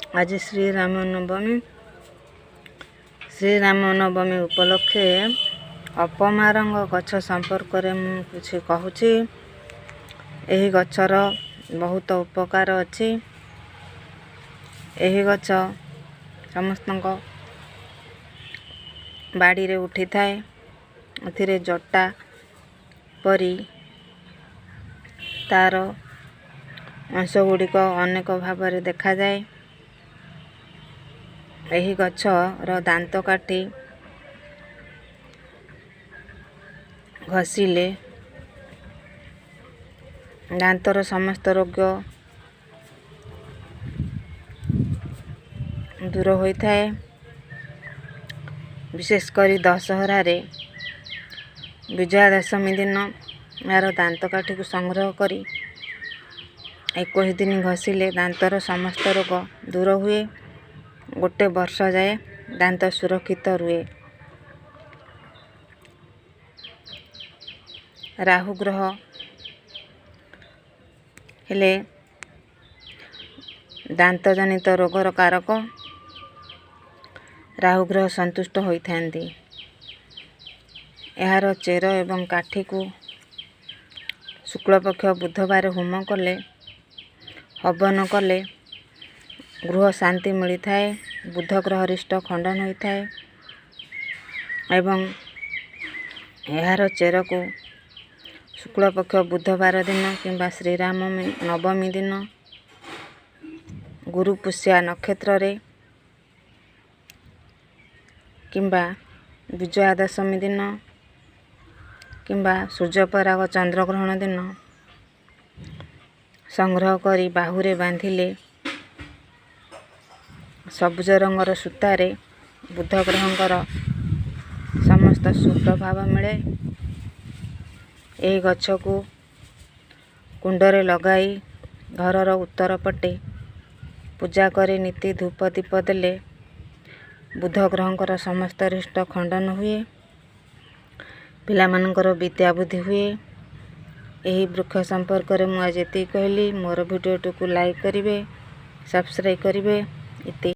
ଆଜି ଶ୍ରୀରାମ ନବମୀ। ଶ୍ରୀରାମ ନବମୀ ଉପଲକ୍ଷେ ଅପମାରଙ୍ଗ ଗଛ ସମ୍ପର୍କରେ ମୁଁ କିଛି କହୁଛି। ଏହି ଗଛର ବହୁତ ଉପକାର ଅଛି। ଏହି ଗଛ ସମସ୍ତଙ୍କ ବାଡ଼ିରେ ଉଠିଥାଏ। ଏଥିରେ ଜଟା ପରି ତା'ର ଅଂଶ ଗୁଡ଼ିକ ଅନେକ ଭାବରେ ଦେଖାଯାଏ। ଏହି ଗଛର ଦାନ୍ତକାଠି ଘଷିଲେ ଦାନ୍ତର ସମସ୍ତ ରୋଗ ଦୂର ହୋଇଥାଏ। ବିଶେଷ କରି ଦଶହରାରେ, ବିଜୟାଦଶମୀ ଦିନ ଏହାର ଦାନ୍ତକାଠିକୁ ସଂଗ୍ରହ କରି 21 ଦିନ ଘଷିଲେ ଦାନ୍ତର ସମସ୍ତ ରୋଗ ଦୂର ହୁଏ। ଗୋଟେ ବର୍ଷ ଯାଏ ଦାନ୍ତ ସୁରକ୍ଷିତ ରୁହେ। ରାହୁ ଗ୍ରହ ହେଲେ ଦାନ୍ତଜନିତ ରୋଗର କାରକ। ରାହୁ ଗ୍ରହ ସନ୍ତୁଷ୍ଟ ହୋଇଥାନ୍ତି। ଏହାର ଚେର ଏବଂ କାଠିକୁ ଶୁକ୍ଳପକ୍ଷ ବୁଧବାର ହୋମ କଲେ, ହବନ କଲେ ଗୃହ ଶାନ୍ତି ମିଳିଥାଏ, ବୁଧ ଗ୍ରହ ରିଷ୍ଟ ଖଣ୍ଡନ ହୋଇଥାଏ। ଏବଂ ଏହାର ଚେରକୁ ଶୁକ୍ଳପକ୍ଷ ବୁଧବାର ଦିନ କିମ୍ବା ଶ୍ରୀରାମ ନବମୀ ଦିନ ଗୁରୁପୁଷ୍ୟା ନକ୍ଷତ୍ରରେ କିମ୍ବା ବିଜୟାଦଶମୀ ଦିନ କିମ୍ବା ସୂର୍ଯ୍ୟପରାଗ ଚନ୍ଦ୍ରଗ୍ରହଣ ଦିନ ସଂଗ୍ରହ କରି ବାହୁରେ ବାନ୍ଧିଲେ ସବୁଜ ରଙ୍ଗର ସୂତାରେ ବୁଧ ଗ୍ରହଙ୍କର ସମସ୍ତ ସୁପ୍ରଭାବ ମିଳେ। ଏହି ଗଛକୁ କୁଣ୍ଡରେ ଲଗାଇ ଘରର ଉତ୍ତର ପଟେ ପୂଜା କରି ନୀତି ଧୂପ ଦୀପ ଦେଲେ ବୁଧ ଗ୍ରହଙ୍କର ସମସ୍ତ ରିଷ୍ଟ ଖଣ୍ଡନ ହୁଏ, ପିଲାମାନଙ୍କର ବିଦ୍ୟା ବୁଦ୍ଧି ହୁଏ। ଏହି ବୃକ୍ଷ ସମ୍ପର୍କରେ ମୁଁ ଆଜି ଏତିକି କହିଲି। ମୋର ଭିଡ଼ିଓଟିକୁ ଲାଇକ୍ କରିବେ, ସବସ୍କ୍ରାଇବ୍ କରିବେ। ଇତି।